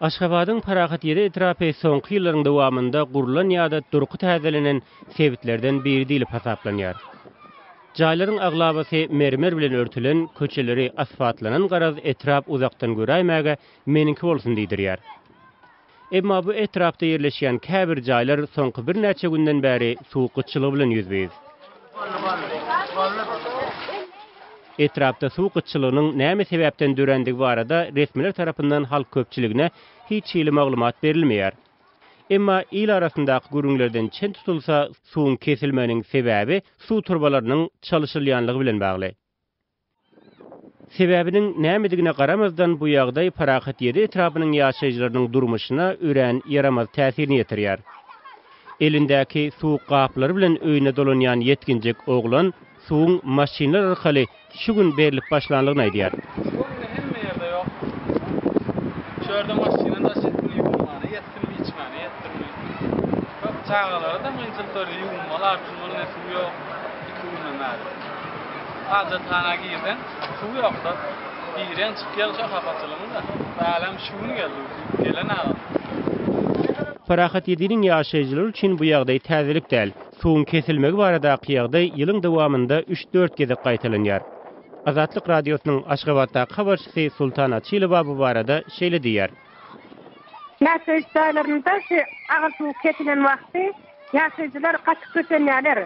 Aşgabadyň Parahat ýeri etrapy soňky ýyllaryň dowamynda gurlan ýa-da durky täzelenen sebitlerden biri diýlip hasaplanýar. Jaýlaryň aglabasy mermer bilen örtülen, köçeleri asfaltlanan garaz etrap uzakdan göräýmäge meniňki bolsun diýdirýär. Emma bu etrapda ýerleşýän käbir jaýlar soňky birnäçe günden bäri suw gytçylygy bilen ýüzbe-ýüz. Etrapda suw gytçylygynyň näme sebäpden dörändigi barada resmiler tarapyndan halk köpçüligine hiç hili maglumat berilmeýär. Emma il arasyndaky gürrüňlerden çen tutulsa, suwuň kesilmeginiň sebäbi suw turbalarynyň çalyşylýanlygy bilen bagly. Sebäbiniň nämedigine garamazdan, bu ýagdaý Parahat ýedi etrapynyň ýaşaýjylarynyň durmuşyna örän ýaramaz täsirini ýetirýär. Elindäki suw gaplary bilen öýüne dolanýan ýetginjek oglan suwuň maşynlar arkaly şu gün berlip başlanlygyny aýdýar. Suw indi hemme ýerde ýok. Şu ýerde maşyna daşypmy ýuwunmana ýetsinmi içmäne ýetsinmi. Köp çagalara-da kynçylyk döredi ýuwunmaly artynmaly ne suw ýok iki günden bäri. Hajathana girseň suw ýokda. Girýäň çykýaň şo hapaçylygyň-da. Bälem şu gün geldi bu gelen agam. Parahat Ýediniň ýaşaýjylary üçin bu ýagdaý täzelik däl. Suwuň kesilmegi baradaky ýagdaý ýylyň dowamynda üç-dört gezek gaýtalanýar. Azatlyk Radiosynyň Aşgabatdaky habarçysy Sultan Açylowa bu barada şeýle diýýär. Ýaşaýyş jaýlarynda şu agyr suw kesilen wagty ýaşaýjylar gaty kösenýärler.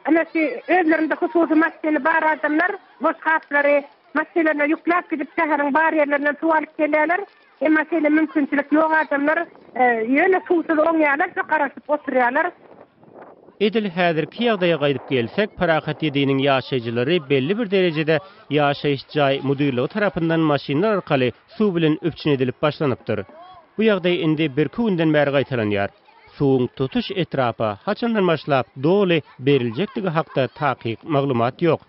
Ine şu özlerinde hususy maşyny bar adamlar boş gaplary maşynlaryna ýükläp gidip şäheriň bar ýerlerinden suw alyp gelýärler. Emma şeýle mümkinçilik ýok adamlar ýöne suwsuz oňýarlar şo garaşyp oturýarlar. Edil häzirki ýagdaýa gaýdyp gelsek, Parahat ýediniň ýaşaýjylary belli bir derejede ýaşaýyş jaý müdirligi tarapyndan maşynlar arkaly suw bilen üpjün edilip başlanypdyr. Bu ýagdaý indi birki günden bäri gaýtalanýar. Suwuň tutuş etrapa haçandan başlap doly beriljekdigi hakda takyk maglumat ýok.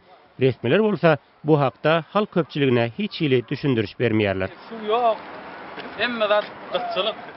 Resmiler bolsa bu hakda halk köpçüligine hiç hili düşündiriş bermeýärler. Suw ýok. Hemme zat gytçylyk.